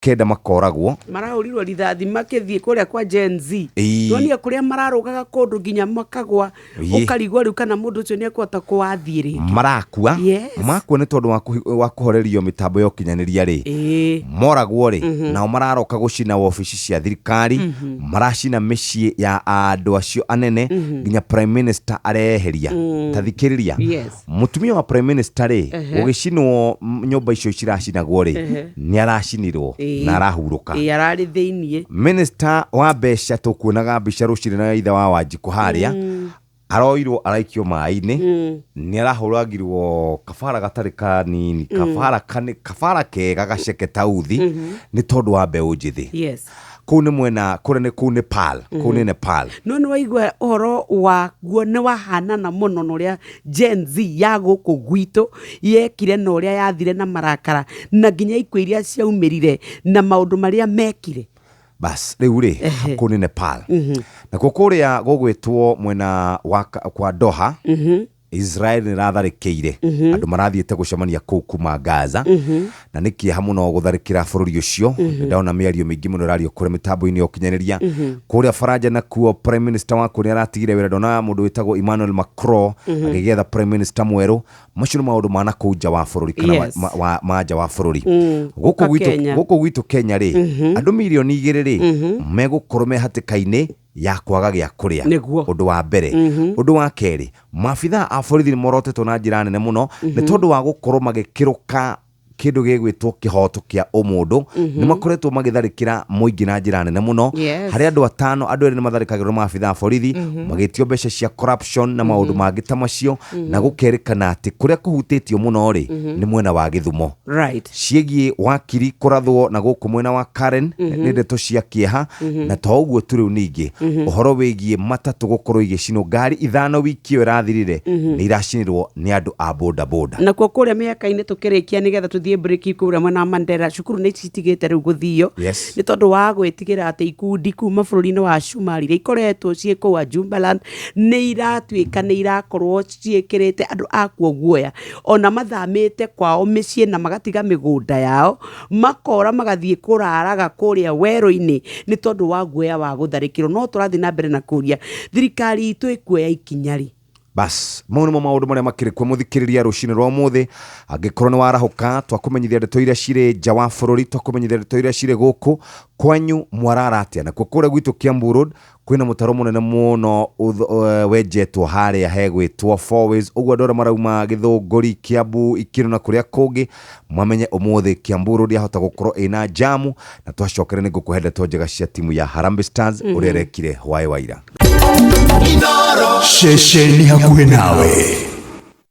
Kenda makoragwo. Marahũrirwo rithathi makĩthiĩ kũrĩa kwa Gen Z. Ĩĩ. Nonire kũrĩa mararũgaga kũndũ nginya makagwa. Ĩĩ. Ũkarigwo rĩu kana mũndũ ũcio nĩ ekũhota kũwathiĩ rĩngĩ. Marakua. Yes. Makua nĩ tondũ wa kũhi- wa kũhorerio mĩtambo ya ũkinyanĩria rĩ. Moragwo rĩ, nao mararoka gũcina wobici cia thirikari, maracina mĩciĩ ya andũ acio anene, nginya prime minister areyeheria. Ta thikĩrĩria. Yes. Mũtumia wa prime minister rĩ, gũgĩcinwo nyũmba icio ciracinagwo rĩ, nĩ aracinirwo na arahurũka. Ĩĩ, ararĩ thĩiniĩ. Minister wa mbeca tũkuonaga mbica rũcinĩ na ithe wa Wanjikũ harĩa, aroirwo araikio maĩ-inĩ, nĩ arahũragirwo kabara gatarĩ kanini, kabara kane, kabara kega gaceke ta uthi, nĩ tondũ wa mbeũ njĩthĩ. Yes. Kũu nĩ mwena, kũrĩa nĩ kũu Nepal, kũu nĩ Nepal. No nĩ waigua ũhoro waguo nĩ wahanana mũno na ũrĩa Gen Z ya gũkũ gwitũ yekire na ũrĩa yathire na marakara na nginya ikuũ iria ciaumĩrire na maũndũ marĩa mekire. Bas, rĩu rĩ, kũu nĩ Nepal. Nakuo kũrĩa gũgwĩtwo mwena wa kwa Doha, Israel nĩ ĩratharĩkĩire andũ marathiĩte gũcemania kũu kuma Gaza, na nĩ kĩeha mũno gũtharĩkĩra bũrũri ũcio. Nĩ ndona mĩario mĩingĩ mũno ĩrario kũrĩa mĩtambo-inĩ ya ũkinyanĩria. Kũrĩa Faranja nakuo prime minister wakuo nĩ aratigire wĩra, ndona mũndũ wĩtagwo Emmanuel Macron agĩgĩetha prime minister mwerũ. Macio nĩ maũndũ ma nakũu nja wa bũrũri kana ma nja wa bũrũri. Gũkũ Ũka gwitũ Kenya. Gũkũ gwitũ Kenya rĩ, andũ mirioni 2 rĩ, megũkorwo me hatĩka-inĩ ya kwaga gĩa kũrĩa. Ũndũ wa mbere. Ũndũ wa kerĩ, maabithaa a borithi nĩ morotetwo na njĩra nene mũno nĩ tondũ wa gũkorwo magĩkĩrũka kĩndũ gĩgwĩtwo kĩhoto kĩa ũmũndũ. Nĩ makoretwo magĩtharĩkĩra mũingĩ na njĩra nene mũno. Harĩ andũ atano, andũ erĩ nĩ matharĩkagĩrwo nĩ maabithaa a borithi magĩtio mbeca cia corruption na maũndũ mangĩ ta macio, na gũkerĩkana atĩ kũrĩa kũhutĩtio mũno rĩ, nĩ mwena wa Gĩthumo. Ciĩgiĩ wakiri kũrathwo na gũkũ mwena wa Karen nĩ ndeto cia kĩeha, na to ũguo tu, rĩu ningĩ ũhoro wĩgiĩ matatũ gũkorwo igĩcinwo, ngari 5 wiki ĩyo ĩrathirire nĩ iracinirwo nĩ andũ a boda boda. Nakuo kũrĩa mĩaka-inĩ tũkĩrĩkia nĩgetha tũthiĩ break, kũrĩa mwena wa Mandera cukuru nĩ citigĩte rĩu gũthio nĩ tondũ wa gwĩtigĩra atĩ ikundi kuma bũrũri-inĩ wa Cumarĩ iria ikoretwo ciĩ kũu Jubaland nĩ iratuĩka nĩ irakorwo ciĩkĩrĩte andũ akuo guoya, ona mathamĩte kwao mĩciĩ na magatiga mĩgũnda yao, makora magathiĩ kũraraga kũrĩa werũ-inĩ nĩ tondũ wa guoya wa gũtharĩkĩrwo. No tũrathiĩ na mbere na kũria thirikari itũ ĩkuoya ikinya rĩ? Bas, mau nĩmo maũndũ marĩa makĩrĩ kuo mũthikĩrĩria rũcinĩ rwa ũmũthĩ. Angĩkorwo nĩ warahũka, twakũmenyithia ndeto iria cirĩ nja wa bũrũri, twakũmenyithia ndeto iria cirĩ gũkũ kwanyu, mwarara atĩa? Nakuo kũrĩa gwitũ Kiambu Road kwĩna mũtaro mũnene mũno wenjetwo harĩa hegwĩtwo Four Ways. Ũguo andũ arĩa marauma Gĩthũngũri, Kiambu, Ikĩrũ na kũrĩa kũngĩ mamenye ũmũthĩ Kiambu Road yahota gũkorwo ĩna jamu, na twacokera nĩ ngũkũhe ndeto njega cia timu ya Harambee Stars ũrĩa ĩrekire hwaĩ wa ira. Ceceni hakuhĩ nawe.